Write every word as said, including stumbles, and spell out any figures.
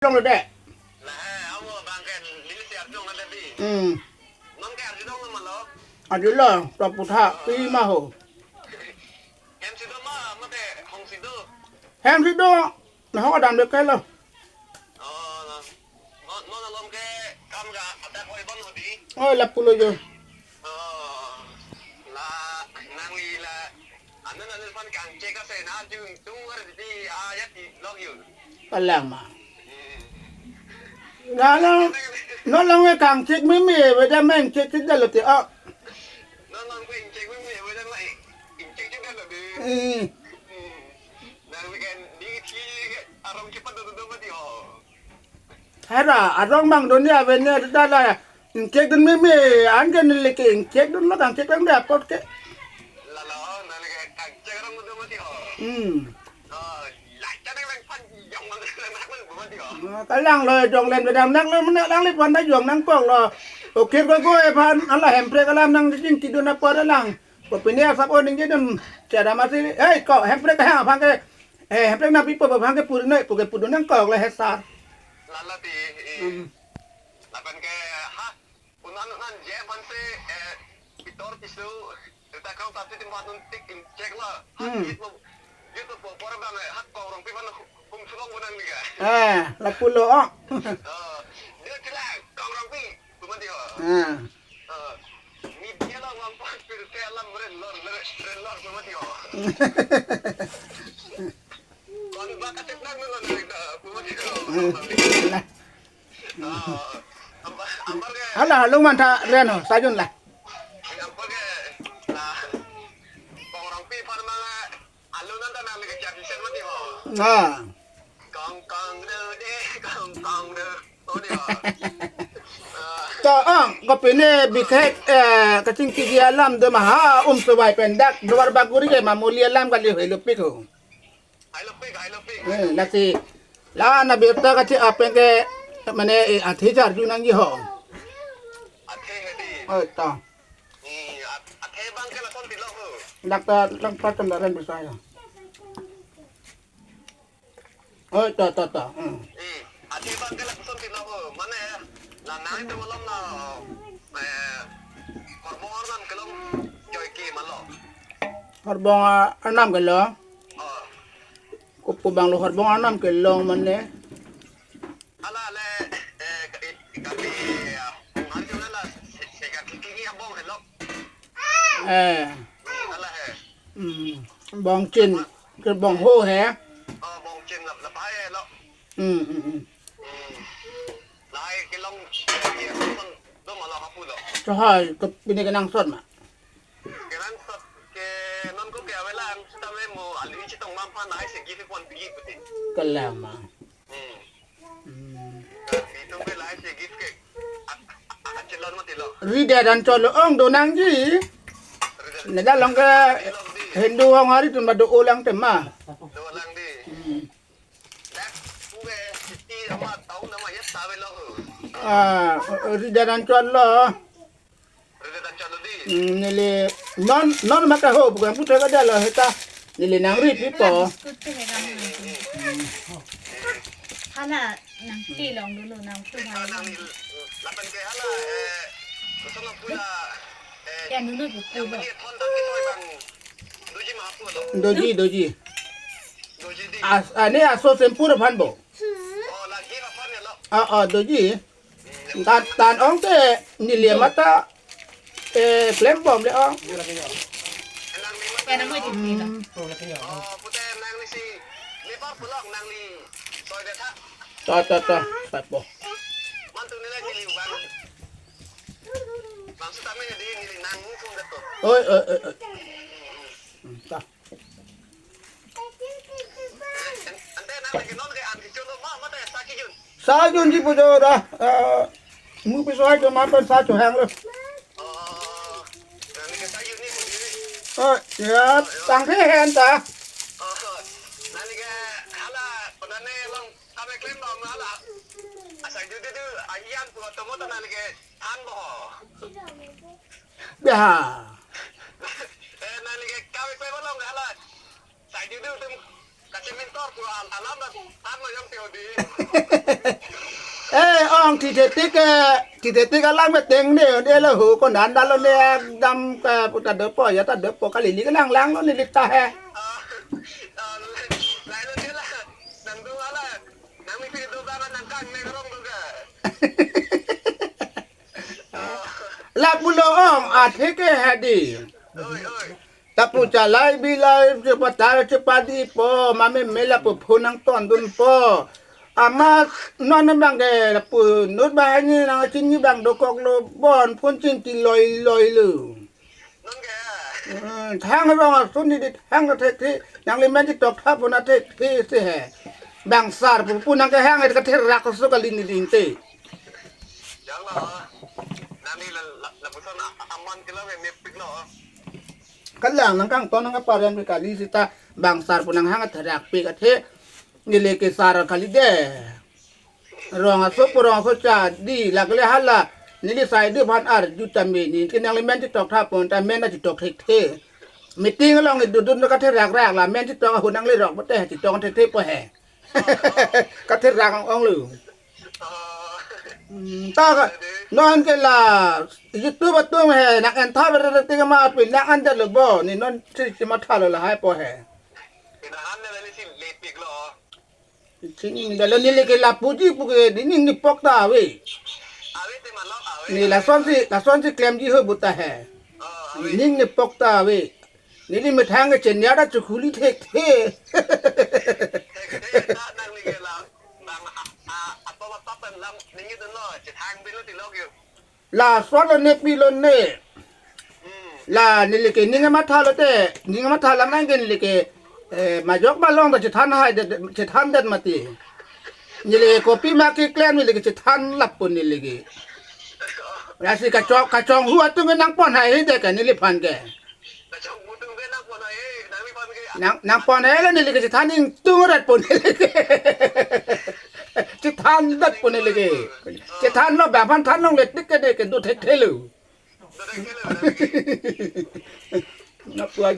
Dong lo de. Nah, eh, amo bang ke neli si arjudong lo de bi. Hmm. Non ke arjudong lo ma lo. Arjulo, to putha, pi ma ho. Hem si do ma, mate hong si do. Hem si do, na ho dan de ke lo. Oh, non, non alom ke kam ga adak oi bom lo di. Oh, lapu lo jo. Oh, la, nangli la, anu nangli phan kangchek ase na jung tung war di, ah, ya ti lok yun. Kalang ma. Hmm. Nalo, no lang we kangchek meme, we da meng chek chek da lo te, oh. Non non ko ingchek meme, we da ma ingchek chek da lo di. Hmm. Hmm. Nangli kan di thi arong chepat do do mati ho. Hera, arong mang donia vene dala. Ingchek dun meme, anke neli ke ingchek dun lo kangchek lang de apot ke. Lalo, nangli ke kangchek arong do mati ho. Hmm. Oh, lak ta nang lang pan jong mang lang nang mati ho. Ah, kalang lo jong len bedang nang lo mena lang le pan da jong nangkok lo. Okir ko ko e pan, ala hemprek alam nang jing kidun apot lang. Kopine asap o ningje dun, chada masi, "Hei, ko hemprek hang aphan ke, eh, hemprek nangpipo aphan ke puri noi," pu ke pudun nangkok le hesar. Lalo ti, eh, hmm, lapen ke, ha, unan unan je aphan si, eh, pitor pisu, rita kau tapi tim patun tik ingchek lo. Ha, hmm, yit mo, yit mo por bang, eh, ha, kong rong pi aphan hum sulong unang ni ga. Eh, lapu lo, oh. Oh, dia kila, kong rong pi, pu mati ho. Ah. Eh, media lo mampu pirte alam ren lor, ren, ren lor pu mati ho. Kon ba kacek nang lo ren, eh, pu mati ho. Hmm. Lah. Eh, ambar, ambar ke. Hala, halung mantha ren ho, sajun lah. Ambar ke, nah, kong rong pi aphan mang, eh, alu nanta nangli kechak isen mati ho. Ah. Kong kong do de, kong kong do. Oh, di ho. Ah. To, ong, kopine bikhek, eh, kachingki alam do ma ha, um subai pen dak, Duar Bagori ke Mamuli alam kali helo pik ho. Helo pik, helo pik. Eh, lasi, la na birta kachi apeng ke, mane, eh, athe charju nangji ho. Athe hedi. Oh, to. Hmm, at-, athe bang ke lason ti lo ho. Dak ta, dak ta tum daren bisa ya. Oh, to, to, to. Hmm. Hmm, athe bang ke lason ti lo ho. Mane, la nang itu malam na, eh, horbong arnam kelong joike ma lo. Horbong, ah, arnam kelong. Oh. Kopi bang lo horbong arnam kelong mane. Hala le, eh, ka-, i-, kami, ah, hari jona la, se-, segar kiki ni abong helok. Eh. Hmm, hala he. Hmm. Bong chin, ke bong ho he. Oh, bong chin lap, lap hai helok. Hmm, hmm, hmm. Hmm. Lahai kelong, eh, ya, teman, do ma lo hapu lo. Chahai, ke pine kenangsot ma. Kenangsot ke non ko ke avelang, sitame mo ali chetong mampan lahai se give pon pigi putin. Kalang ma. Hmm. Hmm. Itum ke lahai si give ke. Ak-, ak-, akachelon mati lo. Rida dan cholo ong do nangji. Rida. Neda long ke Hindu ong hari tun ba do-o lang tema. Do lang di. Hmm. Dak pu ke siti ama tahu nama ya sabe lo. Ah, rida dan cholo. Rida dan cholo di. Hmm, neli non, non maka ho, bukan putra ka dalo heta. Neli nang ri pipo. Hala biskut ke hera mo. Hala nang ti long dulu, nang tu. Ah, hala. Nang ni lapan ke hala, eh, kosong na pula, eh, ya, nunu tu, yang tu, beli thon tapi tu bang doji ma hapu lo. Doji, doji. Doji di. As, ah, ni aso sempur aphan bo. Oh, lagi aphan ya lo. Ah, ah, doji. Tan, tan ong te neli mata, eh, klem bom le ong. Kena mo itu nila. Hmm. Oh, pute nangli si lepar pulang nangli soi de tha. Ta, ta, ta, ta po. Mantu nila neli bang. Bang sitame di neli nang mukum de to. Oi, oi, oi, oi. Hmm, ta. Ante nangli ke non ke an kecholo ma, mate sa kejun. Sa junji pu jo da. Eh, mu pi so hai jo ma pen sa jo hang lo. Oh, nangli ke sa jun ni pu di. Oh, ya, tang the hen ta. Oh, nangli ke hala, pada ne long kame klem ba ma hala. Asa ju du du, ayan pu tomo ta nangli ke an bo. Biha. Eh, nangli ke kame klem ba long hala. Sa ju du tum. Kachemintor pu al- alam dak tat lo jongsi odi. Eh, ong, tithetik, eh, tithetik alam ke teng ne, ne lo hu, ko nan dalo ne, dam ke, pu ta dopo, ya ta dopo, kali li ke nang lang lo ne lita he. Ah, ah, lai lo ne la, nang do ala, nang mi pi do ba nang kang ne rong do ga. Lapulo ong, athe ke hadi. Oi, oi. Tapu chalai bilai chepatar chepadipo, mame mela pu phone nangtondunpo. Amat non bang ke lapu nut bahani nang chini bang dokok lo bon phone chinti loi loi lo. Non ke. Hmm, thang rong asun ni di thang thekthe, nangli men chitok tha puna thekthe si he. Bang sar pu pu nang kehang et katherak so kali ni dinte. Jang lo. Nangli la la lapuson a- aman kilo ke mepik lo. Kalang nang kangton nang kaparan pi kali sita bang sar pu nang hang therak pi kathe. Neli ke sar kali de. Rong aso pu rong aso cha di lak le hala. Neli sai di phan arju tame ni ke nangli men chitok tha pun ta men ta chitok thekthe. Meeting along idudun katherak rak la men chitok ahut nangli rok pote chitok thekthe po he. Katherak ong lo. Hmm, ta ka, non ke la YouTube atum he, nang en tha ber te ma pi nang an det lo bo, ni non si si matha lo lahai po he. Pinahan le le si lepik lo. Sining dalo neli ke lapuji pu ke dining ni pok ta ave. Ave te malok ave. Ni lason si, lason si klemji ho buta he. Oh, ave. Ning ni pok ta ave. Neli methang ke chenya da chukhuli thekthe. Thekthe ta nangli ke la. Bang a a a to ba pa pen lam ningi dun lo. Chethang bin lo ti lo ke. Lason lo ne pilo ne. Hmm. La neli ke ning matha lo te, ning matha lam nang ke neli ke, eh, majok malong ta chethan hai det, chethan det mati. Neli ke kopi ma keklem neli ke chethan lap pun neli ke. Lasi kachong, kachonghu atum ke nangpon hai he de ke neli phan ke. Kachonghu atum ke nangpon hai, eh, nangli phan ke. Nang, nangpon hai la neli ke chethan ingtung rat pun neli ke. Chethan det pun neli ke. Chethan lo bang phan than long le tik ke de ke do thekthe lo. Do thekthe lo, nangli ke. Nap lagi